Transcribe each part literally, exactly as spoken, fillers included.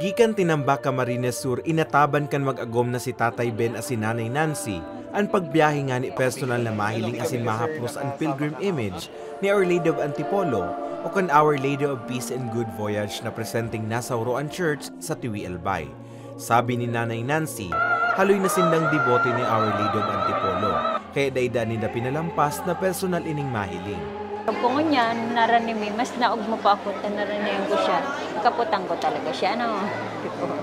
Gikan Tinambac, Camarines Sur, inataban kan mag-agom na si Tatay Ben asin Nanay Nancy an pagbiyahe ngani personal na mahiling asin mahaplos an pilgrim image ni Our Lady of Antipolo o kan Our Lady of Peace and Good Voyage na presenteng nasa Oroan Church sa Tiwi, Albay. Sabi ni Nanay Nancy, haloy na sindang deboto ni Our Lady of Antipolo, kaya dai daa ninda pinalampas na personal ining mahiling. Pag ngunyan, narani mi, mas naog mo pa ako, ta naranihan ko siya. Kaputan ko talaga siya, ano?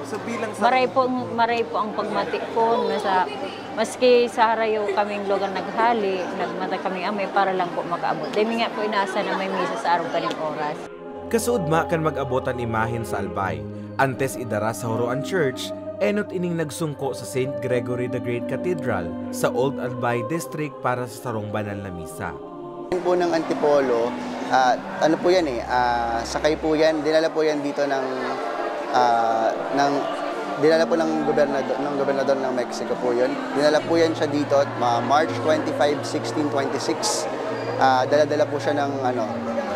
So, bilang sa Maray po, maray po ang pagmati ko, nasa, maski sa harayo kaming lugar naghali, nagmata kaming amay para lang po makaabot. Dahil nga po inaasa na may misa sa araw kaning oras. Kasuodma kan mag-abot an imahen sa Albay, antes idara sa Oroan Church, enot ining nagsungko sa Saint Gregory the Great Cathedral sa Old Albay District para sa sarong banal na misa. Yan po ng Antipolo, ah, ano po yan eh, ah, sakay po yan, dinala po yan dito ng, ah, ng, dinala po ng gobernador, ng gobernador ng Mexico po yun. Dinala po yan siya dito, ma-, March twenty-five, sixteen twenty-six. Ah, dala-dala po siya ng, ano,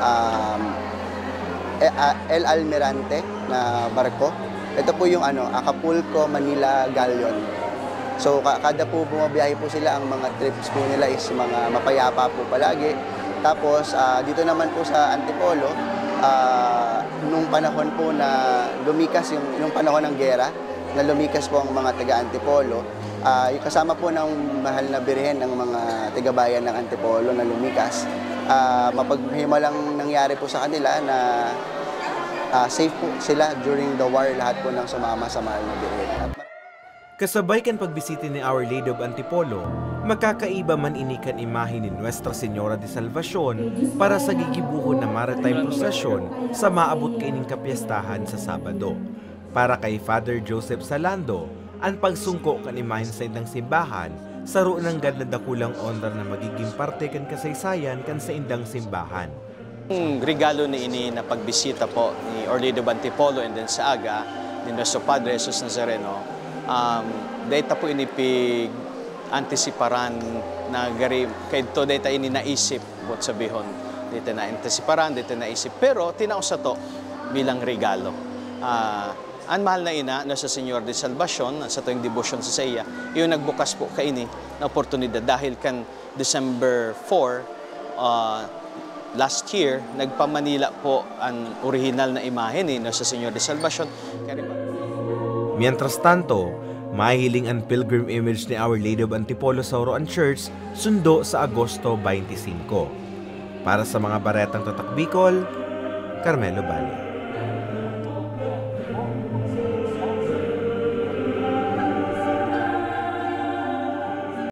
um, eh, ah, El Almirante na barko. Ito po yung, ano, Acapulco, Manila Galleon. So, ka-, kada po bumabiyahe po sila, ang mga trips po nila is mga mapayapa po palagi. Tapos, ah, dito naman po sa Antipolo, ah, nung panahon po na lumikas yung, nung panahon ng gera, na lumikas po ang mga taga Antipolo, ah, yung kasama po ng mahal na birhen, ang mga taga-bayan ng Antipolo na lumikas, ah, mapaghimalang nangyari po sa kanila na, ah, safe po sila during the war, lahat po ng sumama sa mahal na birhen. At Kasabay kan pagbisita ni Our Lady of Antipolo, makakaiba man ini kan imahe ni Nuestra Señora de Salvacion para sa gigibohon na maritime procession sa maabot kaining kapyestahan sa Sabado. Para kay Father Joseph Salando, an pagsungko kan imahen sa indang simbahan, saro nanggad na dakulang onra na magigin parte kan kasaysayan kan saindang simbahan. Ang regalo ni ini na pagbisita po ni Our Lady of Antipolo and then sa aga ni Nuestro Padre Jesus Nazareno, um, data po ini pig-antisiparan na gari, kaidto data ini naisip, buot sabihon, data na-antisiparan, data naisip, pero tinao sato bilang regalo. Ah, an mahal na ina, Nuestra Señora de Salvacion, sa tuwing debosyon sa saiya, yung nagbukas po kaini na oportunidad dahil kan December four, ah, last year, nagpa-Manila po an orihinal na imahe ni Nuestra Señora de Salvacion. Mientras tanto, mahihiling an pilgrim image ni Our Lady of Antipolo sa Oroan Church sundo sa Agosto twenty-five. Para sa mga baretang Tatak Bicol, Carmelo Valle.